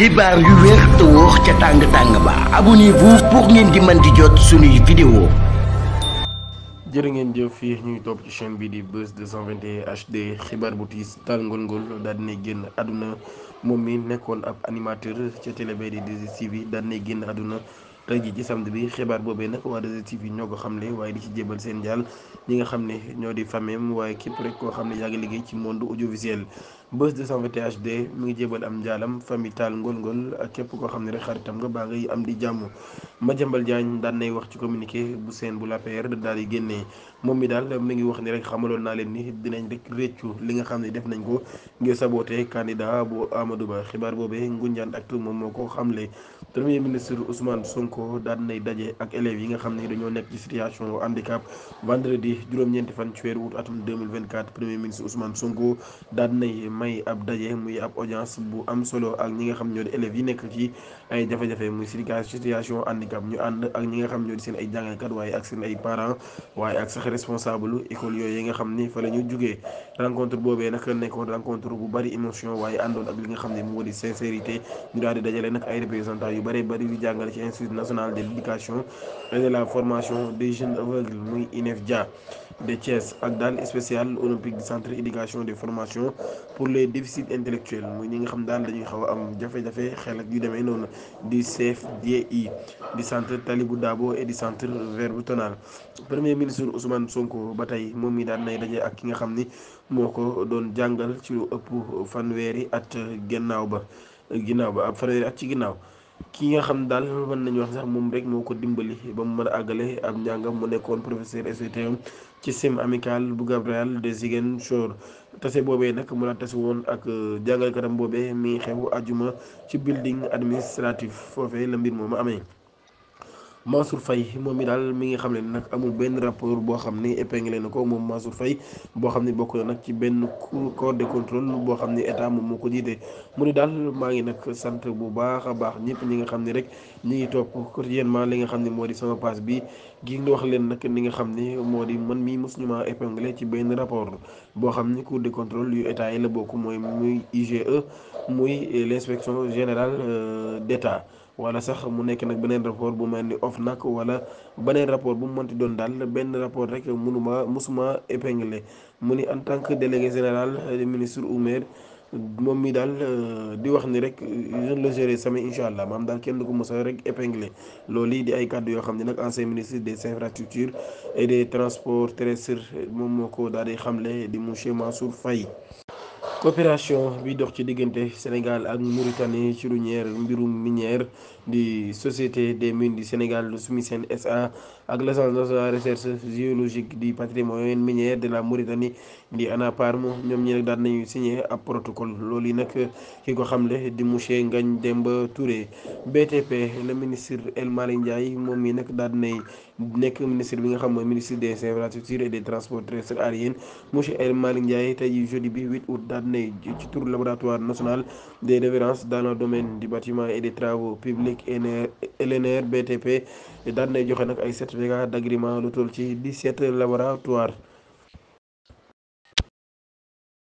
xibaar yu wér te wóor ca tàng-tàng ba abonnez-vous pour ngeen di mën di jot suñuy vidéo. jërë ngeen jëf fii ñuy topp ci chaîne bi di Buzz 221 HD xibaar bu tiis Tall Ngol Ngol daal dinay génn àdduna moom mi nekkoon ab animateur ca télé bi di 2STV daal dinay génn àdduna tey ji ci samedi bi xibaar boobee nag waa 2STV ñoo ko xamle waaye di ci jébal seen jaal ñi nga xam ne ñoo di fameem waaye képp rek koo xam ne yaa ngi liggéey ci monde audiovisuel. Buzz 221 HD mu ngi jébal am njaalam famille Tall Ngol Ngol ak képp koo xam ne rek xaritam nga baa ngay am di jàmm. Madiambal Diagne daan nay wax ci communiqué bu seen bu l'APR daal di génnee moom mi daal mi ngi wax ni rek xamaloon naa leen ni dinañ rek réccu li nga xam ne def nañ ko ngir saboté candidat bu Amadou Ba xibaar boobee Ngoundiane Actu moom moo ko xamle. premier ministre Ousmane Sonko daan nay daje ak élèves yi nga xam ne dañoo nekk ci situation handicap vendredi juróom-ñeenti fan ci weeru août atum 2024 premier ministre Ousmane Sonko daan nay may ab daje muy ab audience bu am solo ak ñi nga xam ñoo di élèves yi nekk ci ay jafe-jafe muy situation handicap ñu ànd ak ñi nga xam ñoo di seen ay jàngalekat waaye ak seen ay parents waaye ak sax responsable école yooyu yi nga xam ni fa la ñu jugee rencontre boobee nag nekkoon rencontre bu bari émotion waaye àndoon ak li nga xam ne moo di sincérité ñu daal di dajale nag ay représentants yu bari bari yu jàngale ci institut national de l'éducation et de la formation des jeunes aveugles muy INEFJA de Thiès ak daal spécial olympique du centre éducation de formation pour les déficits intellectuels muy ñi nga xam daal dañuy xaw a am jafe-jafe xel ak yu demee noonu di CFDI di centre Talibou Dabo et di centre Verbe Tonal. premier ministre Ousmane Sonko ba tey moom mi daan nay daje ak ki nga xam ni moo ko doon jàngal ci lu ëpp fanweeri at ginnaaw ba ab fanweeri at ci ginnaaw. ki nga xam daal mën nañu wax sax moom rek moo ko dimbali ba mu mën a àggale ab njàngam mu nekkoon professeur SVT ci CEM amical bu Gabriel de Ziguinchor tase boobee nag mu la tase woon ak jàngalkatam boobee mi xew àjjuma ci building administratif foofee la mbir moomu amee. Mansour Faye moom mi daal mi ngi xam ne nag amul benn rapport boo xam ne épinglé na ko moom Mansour Faye boo xam ne bokk na nag ci benn corps de contrôle boo xam ne état moom moo ko jiite mu ni daal maa ngi nag sant bu baax a baax ñëpp ñi nga xam ne rek ñi ngi topp quotidiennement li nga xam ne moo di sama page bi gi nga wax leen nag li nga xam ne moo di man mii mosuñu ma épinglé ci benn rapport boo xam ne cour de contrôle yu état yi la bokk mooy muy IGE muy l'inspection générale d'état wala sax mu nekk nag beneen rapport bu mel ni OFNAC wala beneen rapport bu mu mënti doon daal benn rapport rek musuma épinglé mu ni en tant que délégué général du ministre ou maire moom mi daal di wax ni rek je le gérer sama incha allah maam daal kenn du ko mos a rek épinglé loolu yi di ay kàddu yoo xam ne nag ancien ministre des infrastructures et des transports terrestres moom moo ko daal di xamle di monsieur Mansour Faye. coopération bi dox ci diggante Sénégal ak Mauritanie ci lu ñeer mbirum minière di société des mines du Sénégal SOMISEN SA ak l'agence nationale de recherche géologique du patrimoine minier de la Mauritanie di ANAPARM ñoom ñi nag daan nañu signé ab protocole loolu yi nag ki ko xamle di monsieur Ngagne Demba Touré. BTP le ministre El Malick Ndiaye moom mi nag daan nay nekk ministre bi nga xam mooy ministre des infrastructures et des transports terrestres aériens monsieur El Malick Ndiaye tey jii jeudi bi 8 août daan nay ci turu laboratoire national des références dans le domaine du bâtiment et des travaux publics LNR BTP daan nay joxe nag ay certificat d'agrément lu toll ci 17 laboratoire